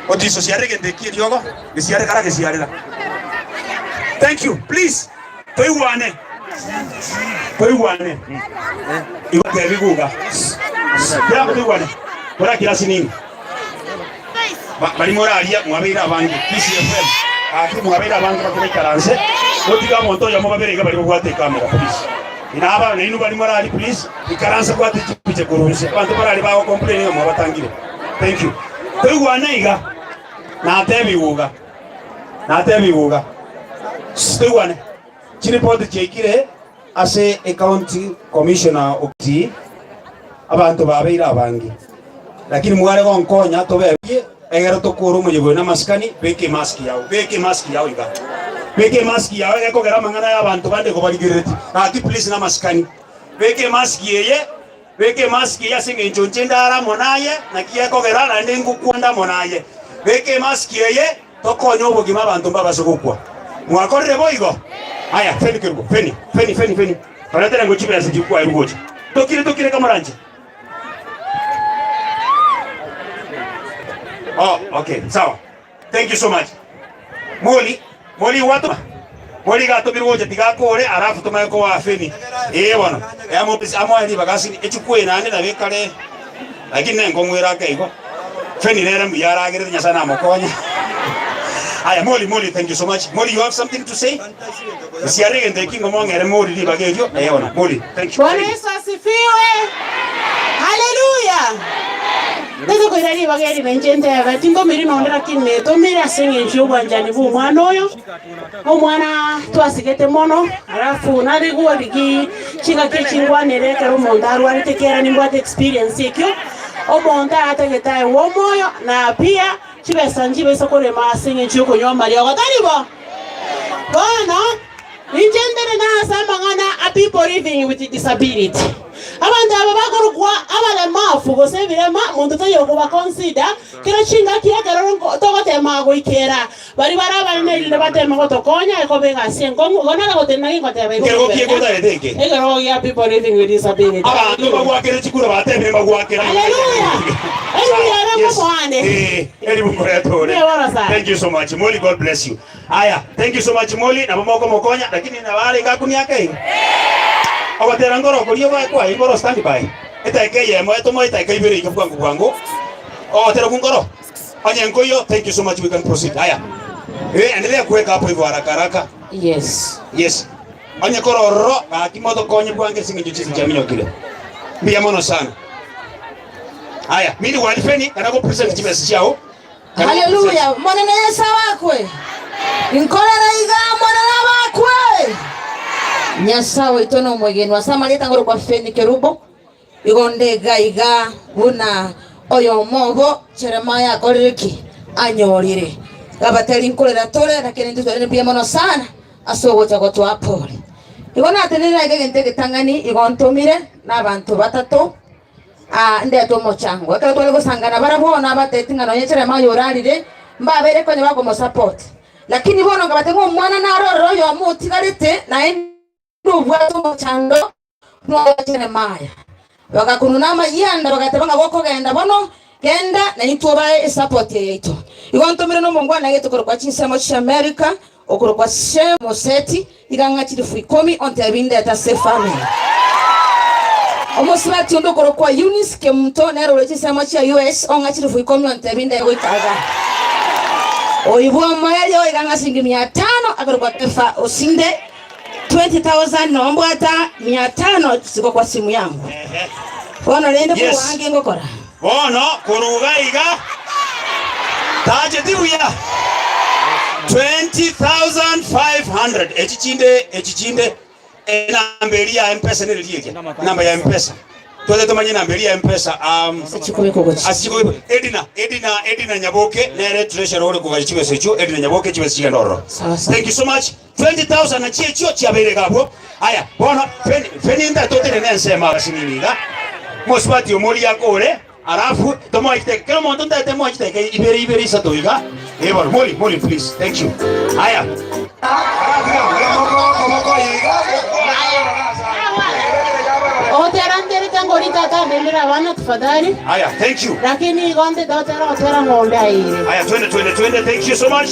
Otiso siarera egento eki eriogo, gesiare kara gesiarera. Thank you. Please, toigwane. Toigwane. Igo tebi guga. Kera toigwane. Kora kirasi nini. Ba, bari moraria mwabeire abange. Kisii FM. Gaki mwabeire abange bakobaikaranse. Gotiga omonto oyomo babere iga bari babwate ekamera please. Inaba nainwe bari morari please ikaransa bwate chipicha korwa inse. Abanto barari bago complain ng'a mwabatangire. Thank you. Toigwane iga. Natebigwe iga. Natebigwe iga. Toigwane. Chiripoti chiaikire ase ecounty commissioner o Kisii, abanto babeire abange. Lakini mware gonkonya tobe egere tokore omoyega oyo namasikani, beka emask yao, beka emask yao iga. Beka emask yao egekogera amang'ana ya abanto bande igo barigerereti. Gaki please namasikani. Beka emask eye, beka emask eye ase eng'encho inche ndare amo naye, naki gekogera naende ngokwanda amo naye. Beka emask eye. Tokonye obogima abanto mbabase gokwa. Mwakorire boigo? Aya, Feni kerubo, Feni, Feni, Feni, Feni. Toretere ngo chibesa chikwaerwa gocha. Tokire, tokire kamoranche. Oh, okay, sawa. Thank you so much. Moli, Moli gwatoma? Moli iga atomirwe gocha tiga akore alafu tomanye koa Feni. Ee bono. Amo amoe ribaga ase echukwa naende nabo ekare. Lakini nenkong'u ere ake igo. Feni nere mbuya aragerete Nyasae namokonye. Aya Molly, Molly thank you so much. Molly you have something to say? Siare egento eki ngomong'ere Molly ribaga erio. Ee bono Molly, thank you. Bwana Yesu asifiwe! Haleluya! Ntoise koira ribaga eri nainche ntebe, tintomiri nonde lakini netomire ase eng'encho y'obwanchani bw'omwana oyo, omwana twasigete mono, alafu narigwe rigiya Chingaki echi ngwanere ekero omonto arwarete ekiagera nimbwate experience ekio, omonto aratagete aegwe omoyo na pia chibesa nchibaisa korema ase eng'encho yokonywa amariogo, tari bo? Bono inche ndere nase amang'ana a people living with disability. Abanto aba bakorokwa abalemafu gose ebirema, monto taiyo okoba consider kera chingaki ekero togotema goikera Baria bare abanene erinde bateeme gotokonya ekoba egasi enkong'u, igo nare gotenena gingoteba igo Ekerogo kobeka ki'egotarete eke. ekerogo gia people living with disability. Abanto mbagwakere chikura batebire mbagwakere amang'ana Haleluya! Sawa, Eri yes. moane. Eh, eri bukoreta ore. Mbuya bono sana. Thank you so much Molly, God bless you. Aya, thank you so much Molly, nabo mokomokonya lakini nabo arenge akunia ake iga. Ogotera nkoro okoria ogoe kwaye nkoro stand by. Edaika eyemo etomoe edaika ibere iga bwango bwango. Ogotera okwo nkoro. Onye nkoiyo, thank you so much, we can proceed. Haya. Eh, endelea kuweka hapo hivyo haraka haraka. Yes. Yes. Onye korororo, gaki motokonye bwange ase eng'encho chisi chiaminyokire. Mbuya mono sana. Haya, mini walifeni kana go present chibesa chiao. Kana go present. Haleluya monene Yesu abakwe nkorera iga monene abakwe Nyasae oito nomwegenwa ase amarieta ngorokwa Feni Kerubo Igo nde iga iga buna oyomo obo Jeremiah akorire ki? Anyorire. Abateri nkorera tore, lakini intwe twarire mbuya mono sana ase ogocha gotoa pole. Igo natenenera iga egento egetang'ani igo ntomire na abanto batato aa ndete omochango. Ekero tware gosangana barabwo nabateti ng'a nonye Jeremiah orarire, mbabeire konya bakomosupport. Lakini bono nkabatebia ng'a omwana naro ororo oyomo otigarete naende obwate omochando Buna Jeremaya. Bagakununa amayianda bagateba ng'a gokogenda bono, genda na intwe obae esapoti eye yaito. Igo ntomire nomongwana gete okorokwa chinsemo chia America, okorokwa Shem Oseti, iga ng'a chilifu ikomi ontebi ndete ase efamiri. Omosubati onde okorokwa Eunice Kemunto nere ore chinsemo chia US ong'a chilifu ikomi ontebi ndete goika igaa. Oyio bw'omoerio iga ng'a siringi mia tano akorokwa Kefa Osinde. 20,000 nombwata mia tano ziko kwa simu yangu. Bono rende Yes. koruange ngokora. Bono koruga iga tacheti buya 20,500 echi chinde echi chinde enamba eria ya mpesa nere eria enamba ya mpesa Twete tomanye enamba eria ya mpesa um, Ase chikobekwa gochia. ase chikobekwa Edina Edina Edina Nyaboke nere treasurer ore kogacha chibesa echio Edina Nyaboke chibesa chigende ororo Sawa sawa. Thank you so much 20,000 nachio echio chiabeire iga abwo. Aya, bono Feni, Feni ntatotire nensemo abasinini iga. Mosubati omoria akore, alafu tomoe chidakika, kera omonto ntaete moe chidakika ibere ibere isato iga. Eh bono, Molly, Molly please, thank you. Aya. Ogotera nterete ngori tata. Tata andendere abana tafadhali. Aya, thank you. Lakini igo ntete gotera ogotera ng'ombe aire. Aya, twende twende twende. Thank you so much.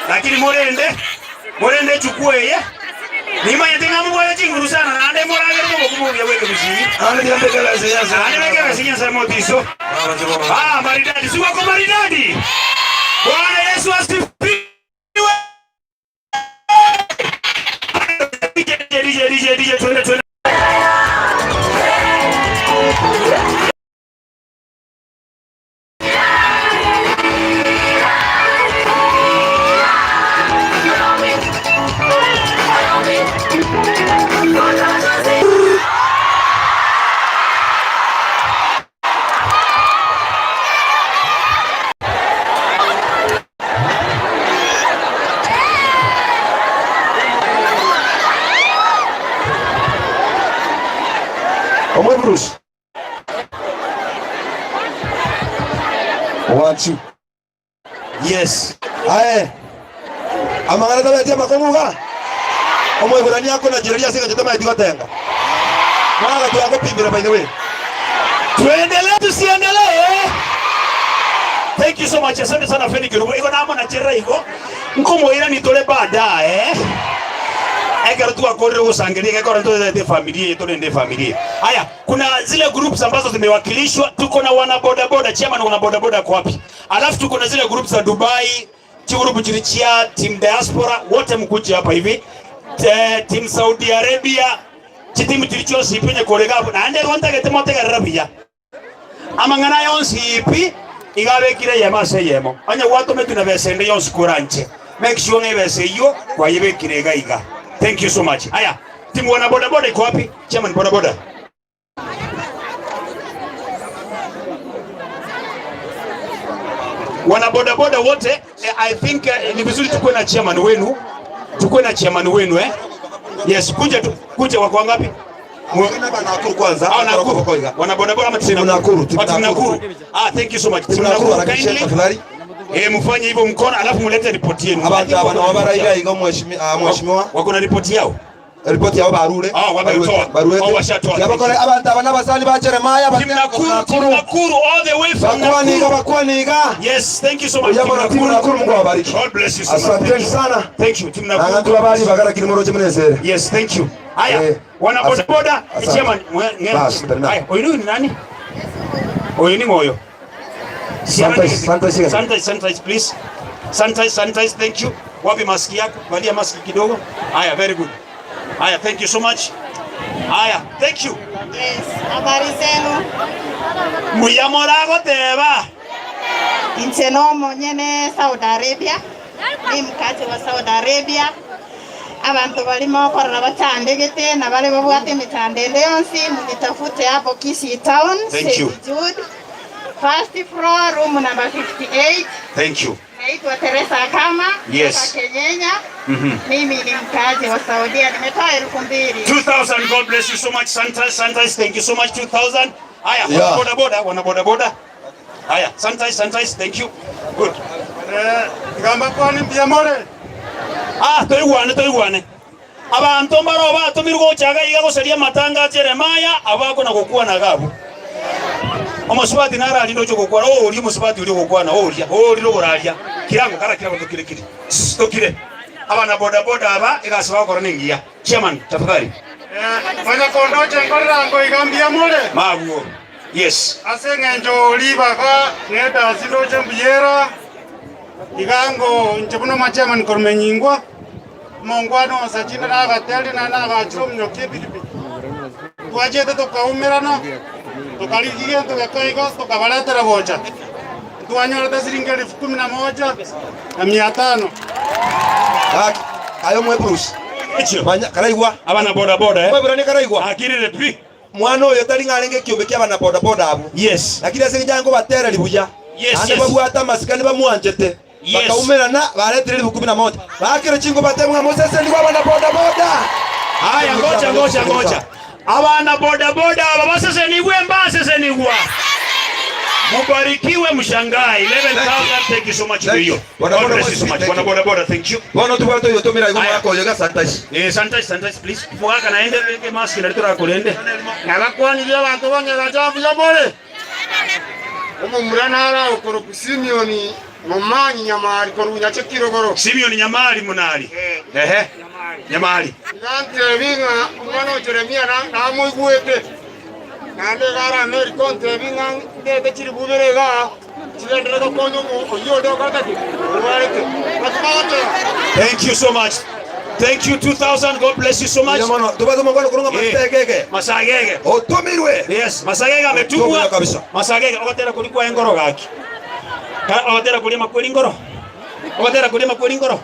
Lakini morende morende echukua eye nimanyete ng'a mobwate chinguru sana naende moragere obokumu obuya bwa ekegusii Naende tiga mbeke ebesa ya Nyasaye. Naende beke ebesa ya Nyasaye motiso. Abanche bono. Ah, maridadi siwako maridadi. Bwana Yesu asifiwe. DJ, DJ, DJ, DJ, twende twende. Omwe Bruce. Owachi. Yes. Aye. Amang'ana tabeti amakong'u iga. Omoiborania akonachereria ase engencho tamaeti gotenga. Mwana twagopimera by the way. Tuendelee tusiendelee? Thank you so much. Asante sana Feni Kirubo. Igo namo na chera igo. Nkomoira tore baadaye. Ekero twakorire gosangeria gekoro ntoete familia yetu nende familia. Haya, kuna zile groups ambazo zimewakilishwa. Tuko na wana boda boda, chairman wana boda boda kwa wapi? Alafu tuko na zile groups za Dubai, chigroup chirichia, team diaspora, wote mkuje hapa hivi. Te, team Saudi Arabia, chitimu chirichio sipenye korega hapo. Naende gontagete motegerera buya. Amang'ana yonsi pi iga abekire eyemo ase eyemo. Onye gwatometwe na besa ende yonsi koranche, make sure ng'a ebesa eyio kwayebekire iga iga. Thank you so much. Aya, timu wana boda boda iko wapi? Chairman boda boda. Wana boda boda wote, eh, I think eh, ni vizuri tukuwe na chairman wenu. Tukuwe na chairman wenu eh. Yes, kuja tu, kuja wako wangapi? Nakuru kwanza. Ah, Nakuru. Wana boda boda ama timu Nakuru, timu Nakuru. Nakuru. Ah, thank you so much. Timu Nakuru harakisha kindly. tafadhali. Eh, mfanye hivyo mkono alafu mulete ripoti yenu. Abantu aba nabo baraiga iga mheshimiwa mheshimiwa. Wako na ripoti yao? Ripoti yabo barure. Ah, wametoa. Baruete. Oh, washatoa. Yabakore abantu aba n'abasani ba Jeremiah Timu Nakuru, Timu Nakuru all the way from Bakwaniga Nakuru. bakwaniga. Yes, thank you so much. Yabona timu Nakuru Mungu awabariki. God bless you so much. Asanteni sana. Thank you. Timu Abantu Nakuru. abali bagara kirimoro chimunezere. Yes, thank you. Haya, Eh, wana boda boda, asante. chairman, Bas, terminal. Haya, huyu ni nani? Huyu ni Moyo. Sanitize, sanitize. Sanitize, sanitize please. Sanitize, sanitize, thank you. Wapi maski yako? Valia maski kidogo. Haya, very good. Haya, thank you so much. Haya, thank you. Yes, habari zenu. Mbuya goteba. Inche nomo nyene Saudi Arabia. Ni mkazi wa Saudi Arabia. Abantu balimo korora batandegete na bale babwate emitandende yonsi munitafute hapo Kisii Town. Thank you. St. Jude. First floor room number 58. Thank you. Naitwa Teresa Akama Yes. kutoka Kenyenya. Mimi ni mkaaji wa Saudia, nimetoa 2000. 2000 God bless you so much Sanitize, sanitize thank you so much 2000. Haya, wana boda boda, wana boda boda. Haya, sanitize, sanitize thank you. Good. Iga mbakwane mbuya more. Ah, toigwane toigwane. Abanto mbaroo batomirwe gocha iga iga goseria amatanga a Jeremaya, abwo bakona gokwana iga abwo. Omosubati nararie ndoche gokwana, oo oria omosubati oria ogokwana, oria, oria ogoraria. Kirango kara kirango tokire kiri. Sss, tokire. Abana boda boda aba egasi bagokora nengiya. Chairman, tafadhali. Onye kondoche nkorera ngoiga mbuya more. Mabuo. Yes. Ase engencho ribaga nedasi ndoche mbuyera, iga ngo inche buna omochairman korwa Menyingwa. Omongwana o Sachinde nagateria naende nagachire omonyoki epikipiki. Twachete tokaumerana, tokarigia gento geke igo, tokabaretera gocha. Ntwanyorete siringi 11,500. Gaki, aye Omoeburusi, Echio. manya, karaigwa. Abana boda boda eh. Omoeburania karaigwa. Akirire pi. Mwana oyo tari ng'a arenge ekiombe ki'abana boda boda abwo. Yes. Lakini ase engencho aye nkobatereria buya, Yes, naende yes. babwate amasikani bamwanchete. Yes. Bakaumerana, baretire ribuku buna mocha. Baakire chingo batebe ng'a mosesenigwe abana boda boda. Haya, ngocha ngocha ngocha. Abana boda boda aba basesenigwe mbasesenigwa. Mubarikiwe mshangae 11,000 thank you so much Thank you. hiyo. Boda God boda bless you so much. thank Boda you. boda boda thank you. Bono tobwate oyo otomire aiga Aya. omogaka oyo iga sanitize. Eh, sanitize sanitize please. Mogaka naende beke mask nari torakorende. Nabakwanirie abanto ba Nyagacha mbuya more? Omomura nare okorokwa Simioni Momanyi Nyamari korwa Nyachekirogoro. Simioni Nyamari Munari. Ehe. Nyamari. Iga ntebi ng'a omwana o Jeremia namoigwete, naende iga are Amerika ontebi ng'a ndete chilifu ibere igaa chigenderere gokonya oyio onde okorete ki? Orwarete. Naki bagoteba. Thank you so much. Thank you 2000 God bless you so much. Mbuya mono. Tobwate omongwana okorwa ng'a Eh, Masegege. Masagege. Otomirwe. Yes, Masagege ametumwa. Otomirwe kabisa. Masagege ogotera kori kwa engoro gaki. Ka ogotera kori makweri ngoro. Ogotera kori makweri ngoro.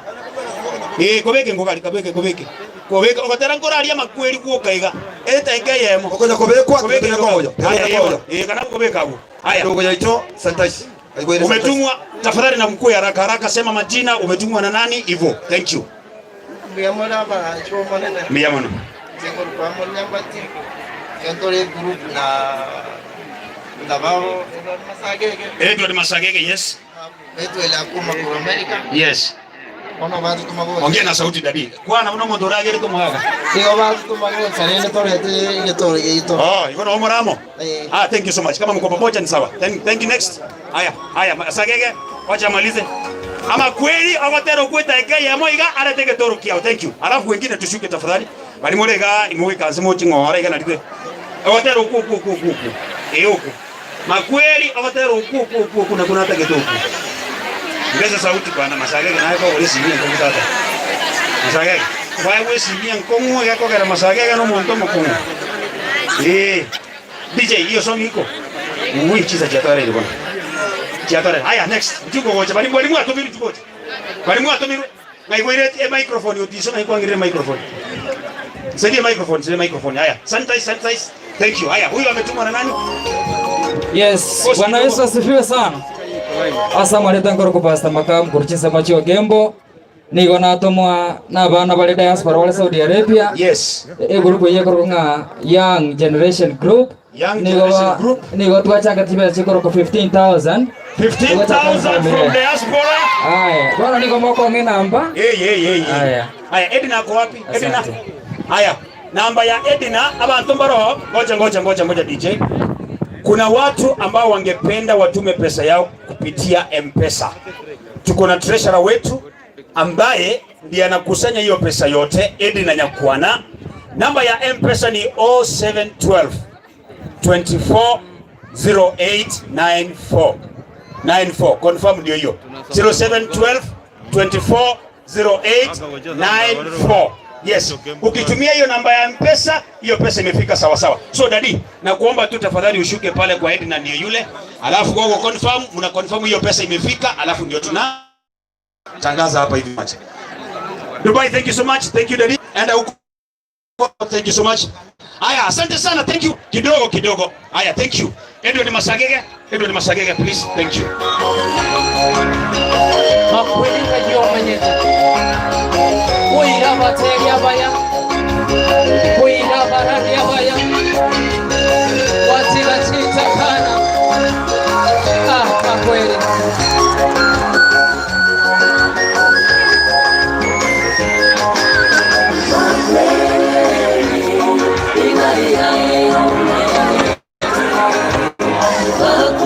Eh, kobeke ngogari kabeke kobeke. Kobeke ogotera ngoro aria makweri gwoka iga. Etaika eyemo. Okonya kobekwa Kobeke tobeka oyo. Haya, Tobeka oyo. eh, kana kobeka abwo. Haya. Ndogo yaito sanitize. Aigwere sanitize. Umetumwa tafadhali na mkuu haraka haraka, sema majina, umetumwa na nani hivyo. Thank you. Mbuya more abaanchi b'Omonene. Mbuya mono. Inche nkorokwa Monyambati, ekero ntore egroup na ndababo Edward Masagege. Edward Masagege, yes. Edward akuma korwa America. Yes. Bono batotoma gocha. Ongea na sauti daddy. Kwana buna omonto oragerete omogaka. Nigo batotoma gocha rende torete egetoro giaito. Oh, igo noo more amo? Eh. Ah, thank you so much. Kama mko pamoja ni sawa. Thank, thank you next. Haya, haya, Masagege, wacha amalize. Ama kweli ogotera okweta eke eyemo iga arete egetoro kiao. Thank you. Alafu wengine tushuke tafadhali. Bari more iga imoika ase mochi ng'ora iga narite. Ogotera okwo okwo okwo okwo okwo. Eh okwo. Makweri ogotera okwo okwo okwo okwo nakwo natagete okwo. Ongeza sauti bwana Masagege naye kogora esimi enkong'u tata. Masagege, kwaegwa esimi enkong'u egekogera Masagege na omonto omokong'u. Ee. DJ hiyo song iko. Ui chisa chiatoreire bono. Chiatoreire. Haya next. Nchuko gocha bari bari mwatomirwe nchuko gocha. Bari mwatomirwe. Naigweire emicrophone otiso naikwang'irire emicrophone. Nisaidie microphone, nisaidie microphone. Haya, sanitize, sanitize. Thank you. Haya, huyu ametumwa na nani? Yes, Boss Bwana kidogo. Yesu asifiwe sana. Ase amareta nkorokwa Pastor Makamu korwa chinsemo chia Ogembo, nigo natomwa na abana bare diaspora bare Saudi Arabia. Yes. Egroup eye ekorokwa ng'a Young Generation Group. Young Nigo Generation ba- Group. Nigo twachaka chibesa chikorokwa 15,000. 15,000 from diaspora. Aya, bono nigo mokong'a enamba. Hey, hey, hey, hey. Aya. Aya, Edna ako wapi? Edna. Asante. Aya, namba ya Edna abantu mbaro. Ngoja ngoja ngoja ngoja DJ. Kuna watu ambao wangependa watume pesa yao kupitia M-Pesa. Tuko na treasurer wetu ambaye ndiye anakusanya hiyo pesa yote, Edna Nyakwana. Namba ya M-Pesa ni 0712 24 0894 94 confirm ndio hiyo 0712 24 0894 yes ukitumia hiyo namba ya mpesa hiyo pesa imefika sawa sawa so dadi nakuomba tu tafadhali ushuke pale kwa Edna ndiye yule alafu gogo confirm mna confirm hiyo pesa imefika alafu ndio tuna tangaza hapa hivi macha Dubai thank you so much thank you daddy enda huko Thank you so much. Aya, asante sana. Thank you. Kidogo kidogo. Aya, thank you. Edward Masagege. Edward Masagege, please. Thank you. Makweli ng'ai omanyete? Koira abateri abaya, koira abarari abaya, gwatiga chitakana. Ah, makweli.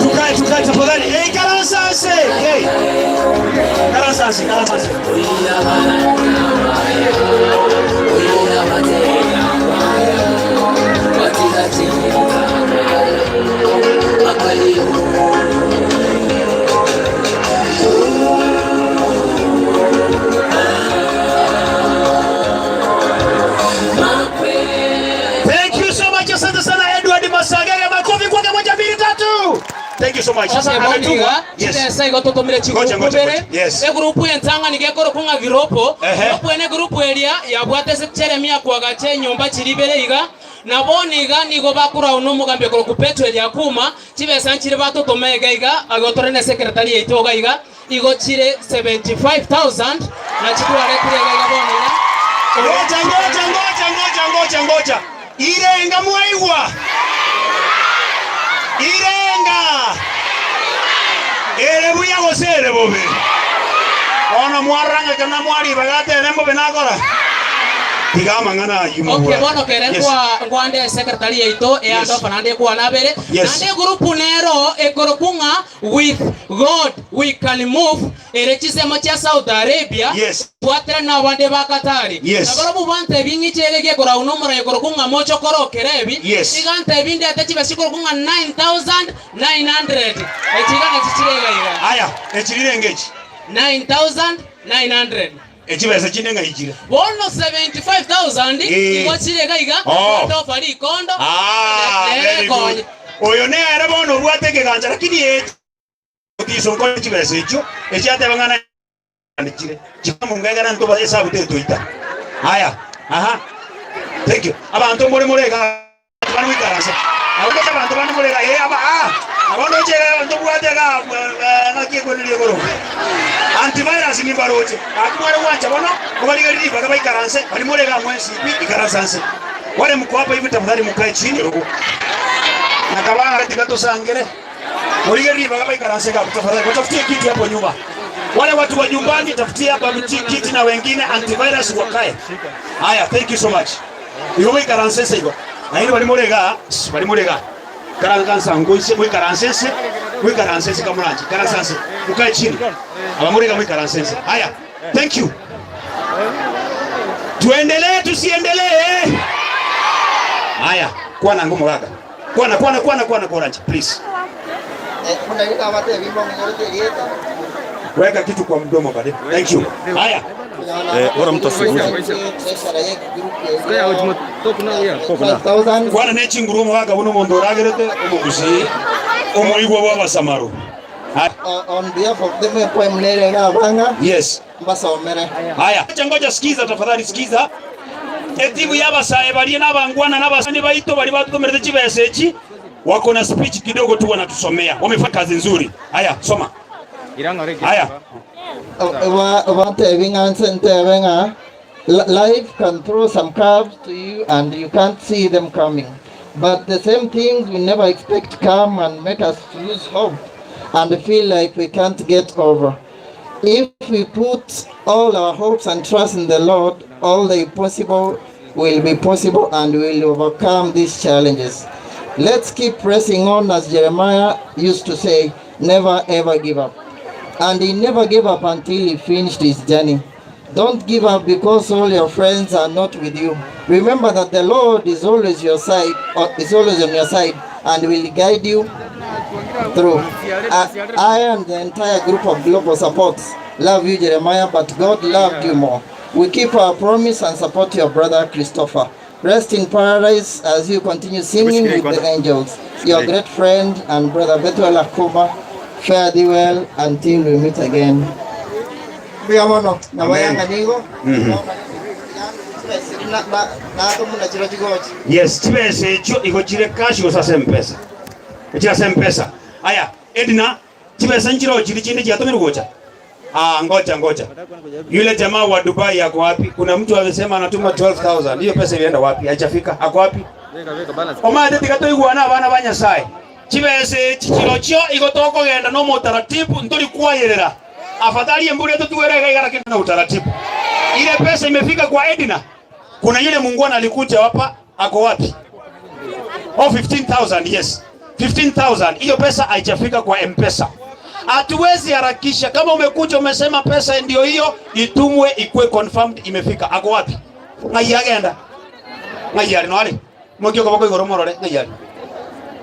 Tukae, tukae tafadhali. Hey, karansa ase. Hey. Karansa ase, karansa ase. Thank you so much. Asante sana Edward Masagega. Makofi kwake moja mbili tatu. Thank you so much. Sasa Okay, bono ametumwa. iga Yes. chibesa igo totomire Ngoja, chigurupu ngoja, ibere ngoja. Yes. egurupu entang'ani gekorokwa ng'a viropo Ehe. viropo ene egurupu eria yabwate ase Jeremia koagacha enyomba chiria ibere iga na bono iga nigo bakorwa na omogambi okorokwa Petweli Akuma chibesa nchire batotoma iga iga igo tore ne secretary yaito iga iga Igo chire 75,000 na chitwaretire iga iga bono iga. Ngocha, ngocha, ngocha, ngocha, ngocha, ngocha. Irenga mwaigwa? Irenga! Ere buya gose ere bobe? Bono mwarora ng'a ekero namwaribaga atebe mbobe nakora? Tiga amang'ana ayio Okay, mobwate. bono kere Yes. nkwa nkwande secretary yaito Yes. eandofa naende ekwana abere Yes. naende egurupu nero ekorokwa ng'a With God we can move ere chisemo chia Saudi Arabia Yes. bwatera nabande ba Katari. Yes. Na barabwo bantebie ng'iche ege gekoragwa nomorai okorokwa ng'a moche okorokera ebi. Yes. Iga ntebie ndete chibe chikorokwa ng'a 9900. Echi iga nachi chire iga iga. Aya, echi rirenge echi. 9900. Echibesa chinde ng'ai chire? Bono 75,000 Eh. igo chire iga iga, Oh. ntofa rikondo, Ah, nere very good. ekonye. Oyo nere bono obwate ekegancha lakini echi otiso nkore chibesa echio echiateba ng'a na chire chikamunga egere ntoba esabu tetoita. Haya, aha. Thank you. Abanto mbore more iga bande goikaransa. Nabo ndoche abanto bande more iga, eh, aba, ah, nabo ndoche iga ntobwate iga, eh, ng'aki ekweneria igoro. Antivirus nimbaroche. Gaki mware gwancha bono, mobarigerie ribaga baikaranse, baria more iga mwensi pi, ikaransa nse. Wale mko hapa hivi tafadhali mukae chini. Nakabanga tiga tosangere. Morigerie ribaga baikaranse iga tafadhali. Watafutie kiti hapo nyuma. Wale watu wa nyumbani tafutie hapa kiti na wengine antivirus wakae. Haya, thank you so much. Igo moikaranse ense igo. Naende baria more igaa, baria more igaa, ikaransa ango inse, moikaranse ense, moikaranse ense kamoranche, ikaransa nse, mokae chini. Aba more iga moikaranse ense. Haya, thank you. Tuendelee tusiendelee? Haya, kwana ango omogaka. Kwana, kwana, kwana, kwana koranche, please. Buna nigo abatebi mbang'inyorete erieta. Weka kitu kwa mdomo bade. Thank you. Haya. Kwana ne chinguru omogaka buna omonto oragerete omogusii omoigwa bw'abasamaro. Haya. On behalf of them epoem nere iga abang'a Yes. mbasomere. Haya. Ngoja ngoja sikiza tafadhali sikiza. Etimu y'abasae baria nabangwana nabasani baito baria batotomerete chibesa echi wako na speech kidogo tu wanatusomea. Wamefanya kazi nzuri. Haya soma. Haya. Bantebi ng'a nse ntebe ng'a life can throw some curves to you and you can't see them coming but the same things we never expect come and make us lose hope and feel like we can't get over. If we put all our hopes and trust in the Lord, all the impossible will be possible and we will overcome these challenges. Let's keep pressing on as Jeremiah used to say, never ever give up. And he never gave up until he finished his journey. Don't give up because all your friends are not with you. Remember that the Lord is always your side, or is always on your side and will guide you through. I, I and the entire group of global supports love you, Jeremiah, but God loved you more. We keep our promise and support your brother Christopher. Rest in paradise as you continue singing with the angels. Your great friend and brother Bethuel Akuba, fare thee well until we meet again. Mbuya mono, nabo Amen. yanga nigo Mhm. natomuna chiro chigochi. Yes, chibesa echio igo chire cash gose ase mpesa. Echire ase mpesa. Aya, Edna, chibesa nchiroo chiria chinde chiatomirwe gocha? Ah, ngoja ngoja. Yule jamaa wa Dubai ako wapi? Kuna mtu alisema anatuma 12000. Hiyo pesa ilienda wapi? Haijafika. Ako wapi? Omanyete tiga toigwane abana ba Nyasaye. Chibesa echi chirochio igo tokogenda na omotaratibu ntori kwayerera. Afadhali emburi etotugwere iga iga lakini na utaratibu. Ile pesa imefika kwa Edna. Kuna yule muungwana alikuja hapa ako wapi? Oh, 15000 yes. 15000 hiyo pesa haijafika kwa M-Pesa. Hatuwezi harakisha. Kama umekuja umesema pesa ndio hiyo, itumwe ikue confirmed imefika. Ako wapi? Ng'ai agenda. Ng'ai ari no ari. Moki okoboko igoro morore ng'ai ari.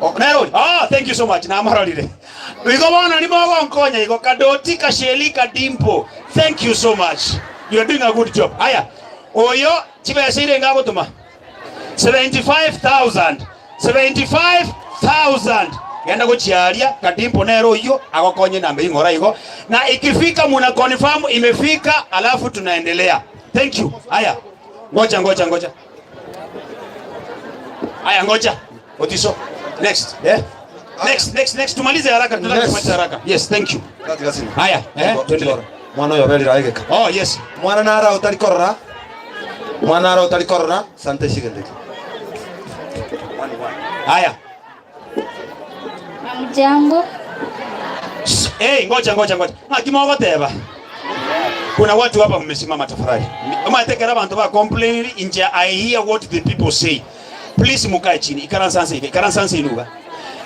Oh, nero ori. Ah, thank you so much. Namororire. Igo bono nimogonkonya igo kadoti kasheli kadimpo. Thank you so much. You are doing a good job. Aya. Oyo chibesa irenge agotoma. 75,000 75,000 genda gochia aria Kadimpo nere oyio agokonye namba ing'ora igo na ikifika muna confirm imefika alafu tunaendelea thank you haya ngoja ngoja ngoja haya ngoja otiso next eh next next next tumalize haraka tunataka tumalize haraka yes thank you haya eh tuendelee Mwana oyo oberire aegeka. Oh yes. Mwana nara otari korora. Mwana nara otari korora. Sante shigendeke. Haya. Hamjambo. Hey, ngoja ngoja ngoja. Ng'aki mogoteba? Kuna watu hapa mmesimama tafadhali. Omanyete ekero abanto ba complain inche I hear what the people say. Please mukae chini. Ikaransa nse iga. Ikaransa nse inuga.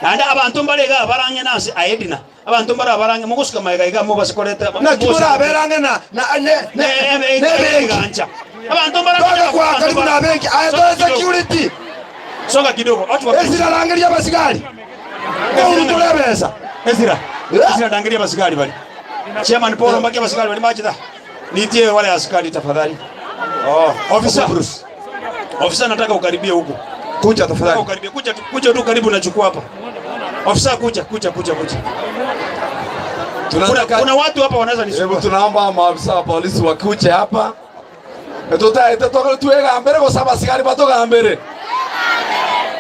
Naende abanto mbare iga abarang'e nase aye Edna. Abanto mbare abarange mogosuka magega iga mobase koreta Naki morabe ang'e na na ne ne nebenki. Abanto mbare Togakwaa karibu na benki aye tore security. Songa kidogo. Watu wa Ezira rangeria abasigari. Kouru tore ebesa. Ezira. Ezira rangeria abasigari bari. Chairman Paul mbaki abasigari bari machita. Nitie wale askari tafadhali. Oh, officer. Bruce. Officer nataka ukaribie huku. Kuja tafadhali. Ukaribie kuja tu, kuja tu karibu nachukua hapa. Officer kuja kuja kuja kuja. Kuna, kuna watu hapa wanaweza nisumbua. Hebu tunaomba maafisa wa polisi wakuje hapa. Tutaete twegambere gose abasigari batogambere.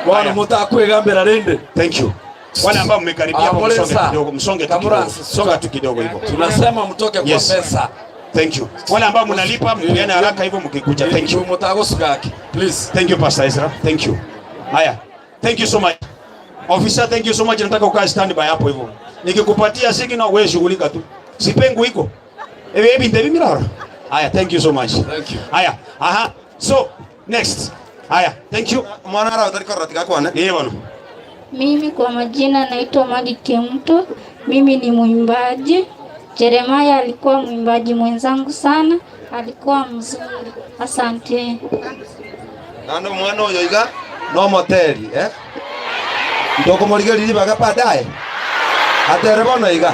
Bono motakwegambera rende. Thank you. Wale ambao mmekaribia Ah, hapo msonge polisa. kidogo, msonge tu Kamura, kidogo. Songa tu kidogo hivyo. Tunasema mtoke kwa Yes. pesa. Thank you. Wale ambao mnalipa mpeane haraka hivyo mkikuja. Thank you. Mutagosukaki. Please. Thank you Pastor Ezra. Thank you. Haya. Thank you so much. Officer, thank you so much. Nataka ukae stand by hapo hivyo. Nikikupatia signal wewe shughulika tu. Sipengu iko. Ewe ebi ndebi miraro. Haya, thank you so much. Thank you. Haya. Aha. So, next. Haya, thank you. Mwana ara utari korora tiga kwane. Eh bwana. Mimi kwa majina naitwa Magi Kimto. Mimi ni mwimbaji. Jeremiah alikuwa mwimbaji mwenzangu sana, alikuwa mzuri. Asante. Naende omwana oyo iga nomoteri eh? Ntokomorigereria ribaga baadaye atere bono iga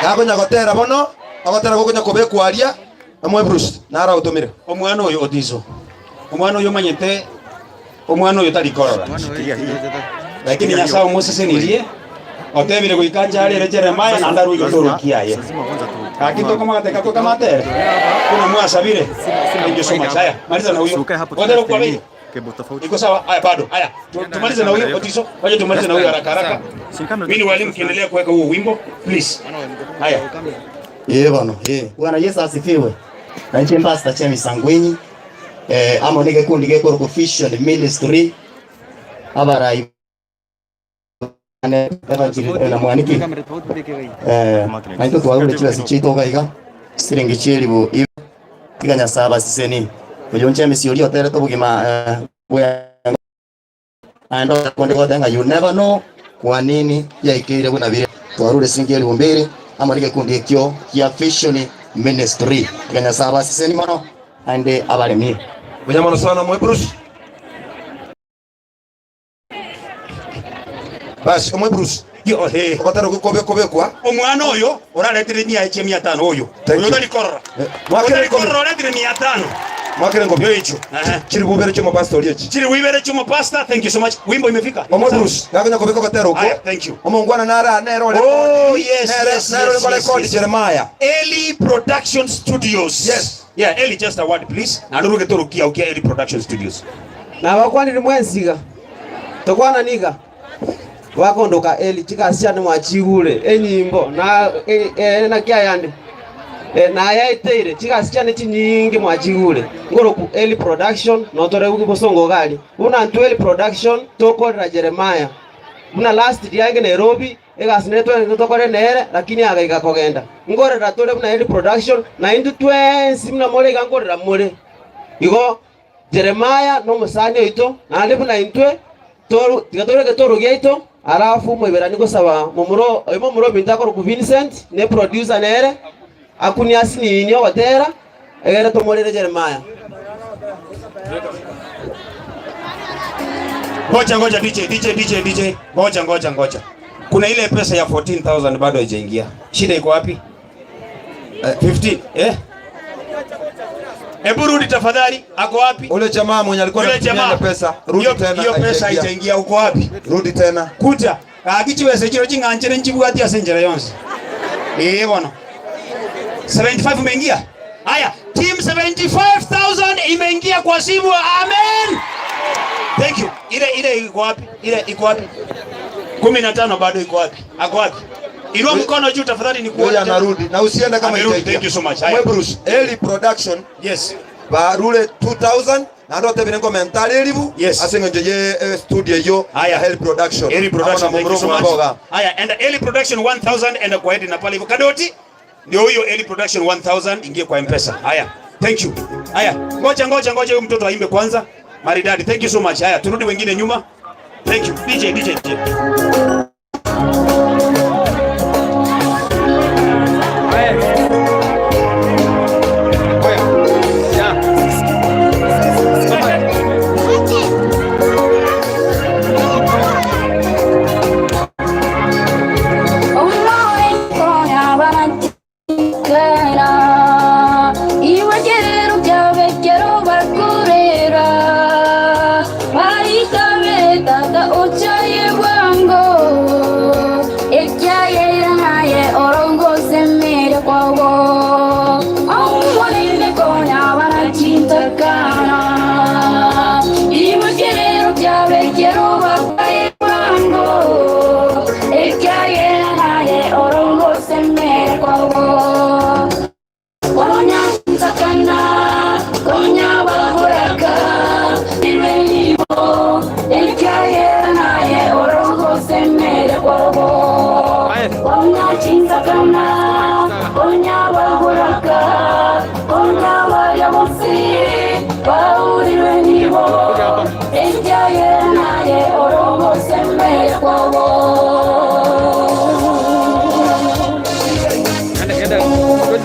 gakonya gotera bono ogotera gokonya kobekwa aria omoe Bruce naro agotomire. Omwana oyo Otiso, omwana oyo omanyete omwana oyo tari korora, lakini Nyasae omosesenirie, otebire goika nchare ere Jeremiah naende arue egetoro kiaye. Gaki tokomogateka tokamatere buna mwasabire. Thank you so much. Haya, maliza na huyo. Gotera okwabeire. Iko sawa? Haya bado. Haya, tumalize na huyo Otiso. Wacha tumalize na huyo haraka haraka. Mimi ni walimu kiendelea kuweka huo wimbo please. Haya. Ee bono, ee. Bwana Yesu asifiwe. Na inche Pastor James Sangwenyi eh, amo ne gekundi gekorokwa Vision Ministry abarai bane Evangelist na Mwaniki eh, na intwe twarure chibesa chiaito iga iga siringi chielibu ibe tiga Nyasaye abaseseni oyo James oria oterete obogima eh, bwe Naende okonde goteba ng'a you never know kwa nini yaikeire buna bire. Twarure siringi elifu mbiri amo negekundi ekio gia Vision Ministry. Tiga Nyasaye abaseseni mono naende abaremie. Buya mono sana omoe Bruce. Basi omoe Bruce. Yo, eh. Ogotera okwo kobe kobekwa. Omwana oyo oraretire mia eche mia tano oyo. Thank Oyo you. tari korora. Eh, mwakere Otari ngobe. korora oretire mia tano. Mwakere ngobe. Yo icho. Ehe. Chiri bubere chimo pastor echi. Chiri wibere chimo pastor. Thank you so much. Wimbo imefika. Omoe Bruce. Gakonya kobeka ogotera okwo. Haya, thank you. Omongwana nara nere ore. Oh, yes, Nere yes, nere yes, ore yes, record yes. Jeremiah. Eli Production Studios. Yes. Yeah, Eli just a word please. Na nduruge torukia ukia Eli Production Studios. Nabakwanire mwensi iga, tokwana niga, bakondoka Eli chigasi chiane mwachigure enyimbo na naki ayande. Nayaeteire chigasi chiane chinyinge mwachigure, ngoroku Eli Production notore bosongo iga aria. Buna intwe Eli Production tokorera Jeremiah buna last riange Nairobi egasi nere twenete tokore nere lakini agaika kogenda. Nkorera tore buna Eli Production na intwe twensi buna more iga nkorera more. Igo Jeremiah nomosani oito naende buna intwe toru tiga tore egetoro giaito alafu moiberani gosaba momura oyo momura ominto akorokwa Vincent ne producer nere akunie asinini ogotera egere tomorere Jeremiah. Ngoja ngoja DJ DJ DJ DJ, ngoja ngoja ngoja, kuna ile pesa ya 14000 bado haijaingia. Shida iko wapi? 15 eh? Hebu rudi tafadhali, ako wapi? Ule jamaa mwenye alikuwa Yule anatumia jamaa. ile pesa, rudi Hiyo- tena. Hiyo pesa haijaingia. haijaingia, uko wapi? Rudi tena. Kuja. Akichiwese chiro ching'anchere nchibwati ase enchera yonsi. Eh bono. 75 umeingia? Haya, team 75000 imeingia kwa simu. Amen. Thank you. Ile ile iko wapi? Ile iko wapi? 15 bado iko wapi? Ako wapi? Inua mkono juu tafadhali nikuone. Yeye anarudi na usiende kama Amerudi. haijaingia. Thank you so much. Haya. Mwe Bruce, Eli Production. Yes. Barule 2000 na ndo tebine ngo mentali elibu. Yes. Ase ngenje ye eh, studio yo Haya. ya Eli Production. Eli Production, Ama na thank you so mumro much. mwaboga. Haya, and Eli Production 1000 and kwa na pale hivyo. Kadoti ndio huyo Eli Production 1000 ingie kwa M-Pesa. Haya, thank you. Haya, ngoja ngoja ngoja huyu mtoto aimbe kwanza. Maridadi. Thank you so much. Haya, turudi wengine nyuma. Thank you. DJ DJ DJ.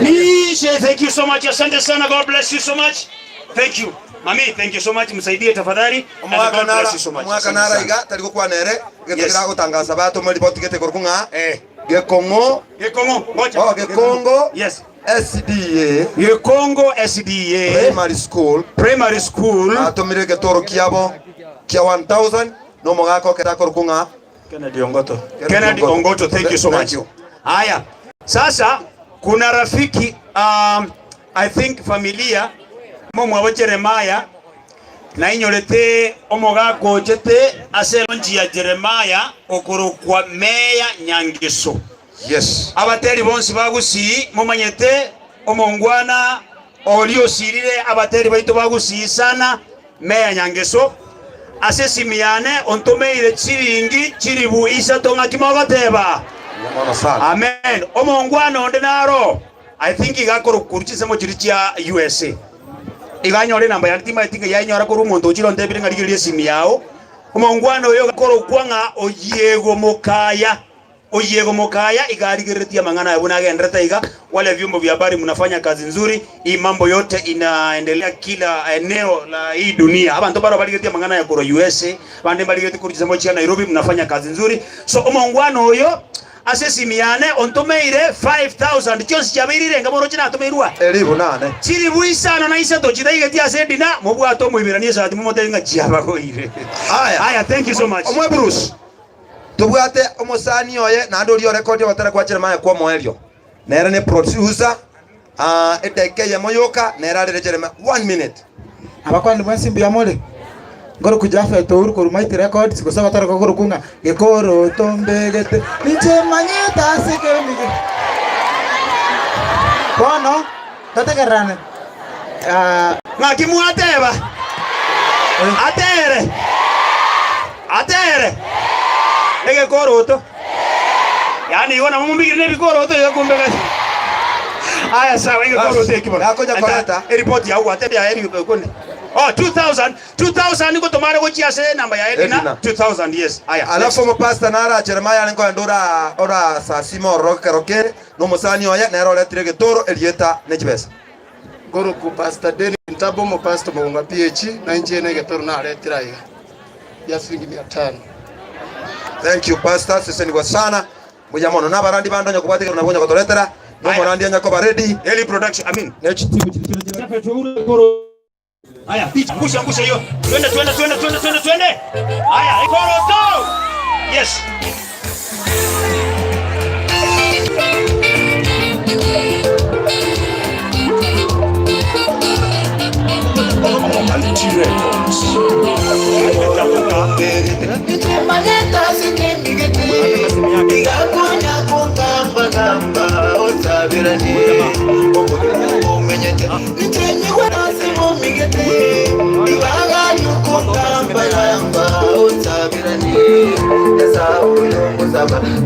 Nishe, thank you so much. Asante sana. God bless you so much. Thank you. Mami, thank you so much. Msaidie tafadhali. And God bless you so much. Mwaka Asante nara sana. iga tari gukwana ere Yes. getukira gutangasa batuma ripoti gete korkunga eh Gekongo Gekongo ngoja oh Gekongo yes SDA Gekongo SDA Primary School Primary School atumire getoro kiabo kia 1000 no mugako kera korkunga Kennedy Ongoto Kennedy Ongoto, thank you so much. Haya, sasa kuna rafiki um, I think familia momwabo Jeremiah nainyorete omogaka ochete ase elonchi ya Jeremiah okorokwa Meya Nyangeso. Yes. Abateri bonsi bagusii momanyete omongwana oria osirire abateri baito bagusii sana Meya Nyangeso ase esimi yane ontomeire chiringi chiribu isato ng'aki mogoteba. Amen. Omongwana onde naro I think iga akorokwa korwa chinsemo chiria chia USA. Iga anyore enamba yane timaeti ng'a yainyora korwa omonto ochire ontebire ng'a rigereria esimi yao. Omongwana oyo akorokwa ng'a Oyiego Mokaya. Oyiego Mokaya iga arigereretie amang'ana aya buna agenderete iga. Wale vyombo vya habari mnafanya kazi nzuri, hii mambo yote inaendelea kila eneo la hii dunia. Abanto baro barigeretie amang'ana aya korwa USA, abande mbarigeretie korwa chinsemo chia Nairobi, mnafanya kazi nzuri. So omongwana oyo ase esimi yane ontomeire 5000 chionsi chiabeire irenga moroche natomeirwa. Elibu nane. Chilibu isano na isato chitaigetie ase edina, mobwate omoiberania esati momotebie ng'a chiabagoire. Aya. Aya, thank you so much. Omwe Bruce, tobwate omosani oye naende oria orekodia ogotera kwa Jeremiah kwa omoerio. Nere ne producer, ah, edaika eyemo yoka nere arere Jeremiah one minute. Abakwani mwensi mbuya more? Nkorokwa Japhet Ouru korwa Mighty Records, gose abatari kokorokwa ng'a Gekoroto mbegete, ninche manyete ase kemige. Bono totegererane. Ng'aki mwateba? Atere! Atere! Egekoroto. Yaani igo nabo momigire na ebikoroto iga kumbe gasi. Aya sawa egekoroto eki bono. Nakonya koreta. Eripoti yao gwatebia aye eri- Oh, 2000, 2000 ngotomare gochia ase enamba ya Edina, Edina. 2000 yes. Aya. Alafu omopastor nara Jeremiah arenge kogenda ora orasasima ororo ekero kere na omosani oye nere oretire egetoro erieta ne chibesa. Ngoroku Pastor Dennis Ntabo omopastor Mogonga PAG na inche ne egetoro naretire aiga ya siringi mia tano. Thank you pastor, sesenigwa sana. Mbuya mono. Na abarandi bande onye kobwate ekero nabo onya gotoretera, na omorandi onye koba ready. Eli production, I mean. Ne chitimu chiria chire chire. Haya, picha. Angusha, angusha hiyo. Twende, twende, twende, twende, twende, twende. Haya, ikoroto. Yes.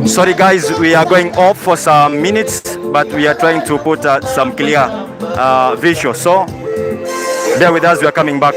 Sorry guys, we are going off for some minutes, but we are trying to put some clear visual. So bear with us, we are coming back.